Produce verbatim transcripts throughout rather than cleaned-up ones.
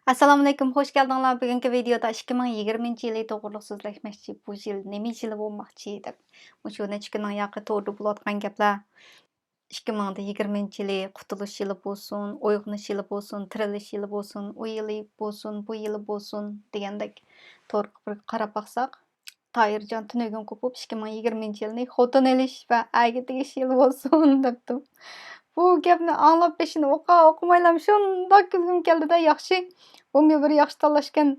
ئەسسالامۇئەلەيكۇم، خوش كەلدىڭلار. بۈگۈنكى ۋىدېودا ئىككى مىڭ يىگىرمىنچى يىلى توغرۇلۇق سۆزلەشمەكچى. بۇ يىل نېمە يىلى بولماقچى دەپ. مۇشۇ نەچچە كۈننىڭ ياقى توردا بولۇۋاتقان گەپلەر. ئىككى مىڭ يىگىرمىنچى يىلى قۇتۇلۇش يىلى بولسۇن، ئويغىنىش يىلى بولسۇن، تىرىلىش يىلى بولسۇن، ئۇ يىلى بولسۇن، بۇ يىلى بولسۇن دېگەندەك تورغا بىر قاراپ باقساق، تاھىرجان تۈنۈگۈن قوپۇپ، ئىككى مىڭ يىگىرمىنچى يىلنى خوتۇن ئېلىش ۋە ئەرگە تېگىش يىلى بولسۇن دەپتۇ. بۇ گەپنى ئاڭلاپ بېشىنى ئوقا ئوقۇمايلام شۇنداق كۈلگۈم كەلدىدە، ياخشى، بۇمۇ بىر ياخشى تاللاشكەن.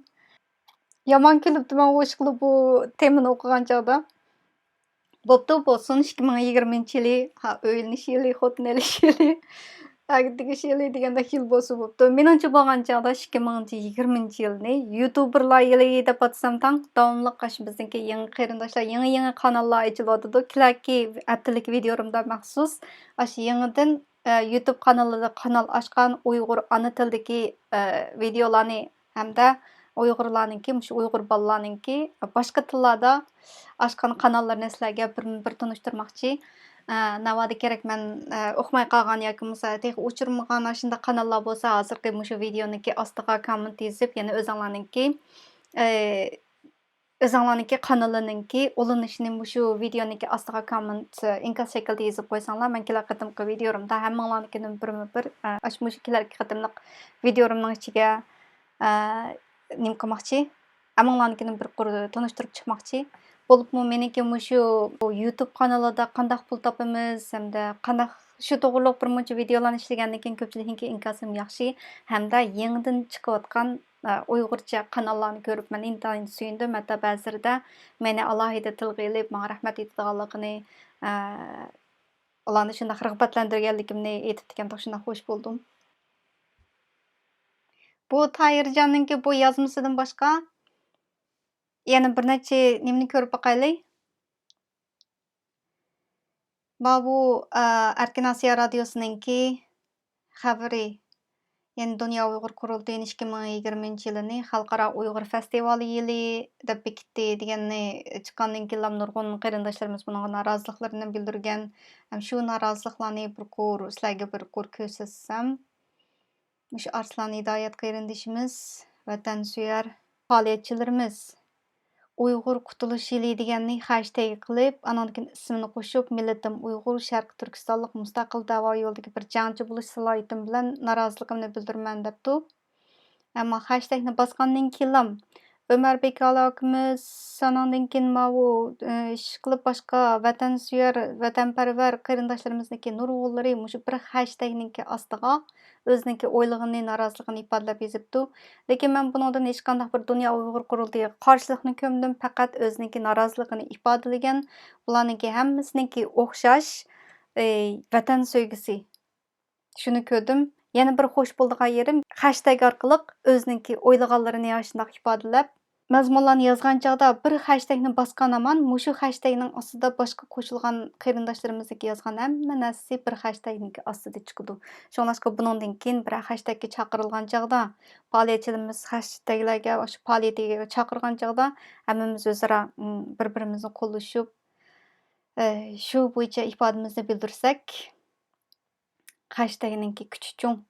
يامان كۈلۈپتىمەن ئۇ ئىشقىلىپ بۇ تېمىنى ئوقۇغان چاغدا. بوپتۇ، بولسۇن، ئىككى مىڭ يىگىرمىنچى يىلى، ھا، ئۆيلىنىش يىلى، خوتۇن ئېلىش يىلى، ئەرگە تېگىش يىلى دېگەندەك يىل بولسا بوپتۇ. مېنىڭچە بولغان چاغدا ئىككى مىڭ يىگىرمىنچى يىلنى يۇتۇبېرلار يىلى دەپ ئاتىسام تاڭ، داۋاملىق ئاشۇ بىزنىڭكى يېڭى قېرىنداشلار، يېڭى، يېڭى قاناللار ئېچىلىۋاتىدۇ. كېلەركى ھەپتىلىك ۋىدېيولىرىمدا مەخسۇس ئاشۇ يېڭىدىن، ئە، يۇتۇب قانىلىدا قانال ئاچقان ئۇيغۇر ئانا تىلىدىكى، ئە، ۋىدېيولارنى ھەمدە ئۇيغۇرلارنىڭكى، مۇشۇ ئۇيغۇر بالىلارنىڭكى باشقا تىللاردا ئاچقان قاناللىرىنى سىلەرگە بىرمۇ بىر تونۇشتۇرماقچى. ئە، ناۋادا كېرەك مەن، ئە، ئۇقماي قالغان ياكى بولمىسا تېخى ئۇچرىمىغان ئاشۇنداق قاناللار بولسا، ھازىرقى مۇشۇ ۋىدېيونىڭكى ئاستىغا كوممېنت يېزىپ، يەنە ئۆزۈڭلارنىڭكى، ئە، ئۆزۈڭلارنىڭكى قانىلىنىڭكى ئۇلىنىشىنى مۇشۇ ۋىدېيونىڭكى ئاستىغا كوممېنت، ئىنكاس شەكلىدە يېزىپ قويساڭلار، مەن كېلەر قېتىمقى ۋىدېيولىرىمدا ھەممىڭلارنىڭكىدىن بىرمۇ بىر، ئە، ئاشۇ مۇشۇ كېلەركى قېتىملىق ۋىدېيولىرىمنىڭ ئىچىگە، ئە، نېمە قىلماقچى؟ ھەممىڭلارنىڭكىدىن بىر قۇر تونۇشتۇرۇپ چىقماقچى. بولۇپمۇ مېنىڭكى مۇشۇ يۇتۇب قانىلىدا قانداق پۇل تاپىمىز ھەمدە قانداق، شۇ توغرۇلۇق بىر مۇنچە ۋىدېيولارنى ئىشلىگەندىن كېيىن كۆپچىلىكنىڭكى ئىنكاسىمۇ ياخشى ھەمدە يېڭىدىن چىقىۋاتقان ئە، ئۇيغۇرچە قاناللارنى كۆرۈپ مەن ئىنتايىن سۆيۈندۈم. ھەتتا بەزىلىرىدە مېنى ئالاھىدە تىلغا ئېلىپ، ماڭا رەھمەت ئېيتىدىغانلىقىنى، ئە، ئۇلارنى شۇنداق رىغبەتلەندۈرگەنلىكىمنى ئېيتىپتىكەن، شۇنداق خوش بولدۇم. بۇ تاھىرجاننىڭكى بۇ يازمىسىدىن باشقا يەنە بىر نەچچە نېمىنى كۆرۈپ باقايلى. ماۋۇ، ئە، ئەركىن ئاسىيا رادىيوسىنىڭكى خەۋىرى، يەنى دۇنيا ئۇيغۇر قۇرۇلتىيىنى ئىككى مىڭ يىگىرمىنچى يىلىنى خەلقئارا ئۇيغۇر فېستىۋالى يىلى دەپ بېكىتتى دېگەننى چىققاندىن كېيىنلا نۇرغۇن قېرىنداشلىرىمىز بۇنىڭغا نارازىلىقلىرىنى بىلدۈرگەن. ھەم شۇ نارازىلىقلارنى بىر قۇر، سىلەرگە بىر قۇر كۆرسەتسەم. مۇشۇ ئارسلان ھىدايەت قېرىندىشىمىز، ۋەتەنسۆيەر پائالىيەتچىلىرىمىز ئۇيغۇر قۇتۇلۇش يىلى دېگەننى خەشتەگ قىلىپ، ئاناندىن كېيىن ئىسمىنى قوشۇپ، مىللىتىم ئۇيغۇر، شەرقىي تۈركىستانلىق مۇستەقىل دەۋا يولىدىكى بىر جەڭچى بولۇش سالاھىيىتىم بىلەن نارازىلىقىمنى بىلدۈرىمەن دەپتۇ. ئەمما خەشتەگنى باسقاندىن كېيىنلام، ئۆمەر بېكى ئاكىمىز، ئاناندىن كېيىن ماۋۇ، ئىشقىلىپ باشقا ۋەتەنسۆيەر، ۋەتەنپەرۋەر قېرىنداشلىرىمىزنىڭكى نۇرغۇنلىرى مۇشۇ بىر خەشتەگنىڭكى ئاستىغا ئۆزىنىڭكى ئويلىغىنى، نارازىلىقىنى ئىپادىلەپ يېزىپتۇ. لېكىن مەن بۇنىڭدىن ھېچقانداق بىر دۇنيا ئۇيغۇر قۇرۇلتىيىغا قارشىلىقنى كۆرمىدىم، پەقەت ئۆزىنىڭكى نارازىلىقىنى ئىپادىلىگەن، بۇلارنىڭكى ھەممىسىنىڭكى ئوخشاش، ئى، ۋەتەن سۆيگۈسى. شۇنى كۆردۈم. يەنە بىر خوش بولىدىغان يېرىم، خەشتەگ ئارقىلىق ئۆزىنىڭكى ئويلىغانلىرىنى ئاشۇنداق ئىپادىلەپ، مەزمۇنلارنى يازغان چاغدا بىر خەشتەگنى باسقان ھامان مۇشۇ خەشتەگنىڭ ئاستىدا باشقا قوشۇلغان قېرىنداشلىرىمىزنىڭكى يازغان ھەممە نەرسىسى بىر خەشتەگنىڭكى ئاستىدا چىقىدۇ. شۇڭلاشقا بۇنىڭدىن كېيىن بىرەر خەشتەگكە چاقىرىلغان چاغدا، پائالىيەتچىلىرىمىز خەشتەگلەرگە، ئاشۇ پائالىيىتىگە چاقىرغان چاغدا ھەممىمىز ئۆزئارا، م، بىر-بىرىمىزنى قوللىشىپ، ئە، شۇ بويىچە ئىپادىمىزنى بىلدۈرسەك، خەشتەگنىڭكى كۈچى چوڭ.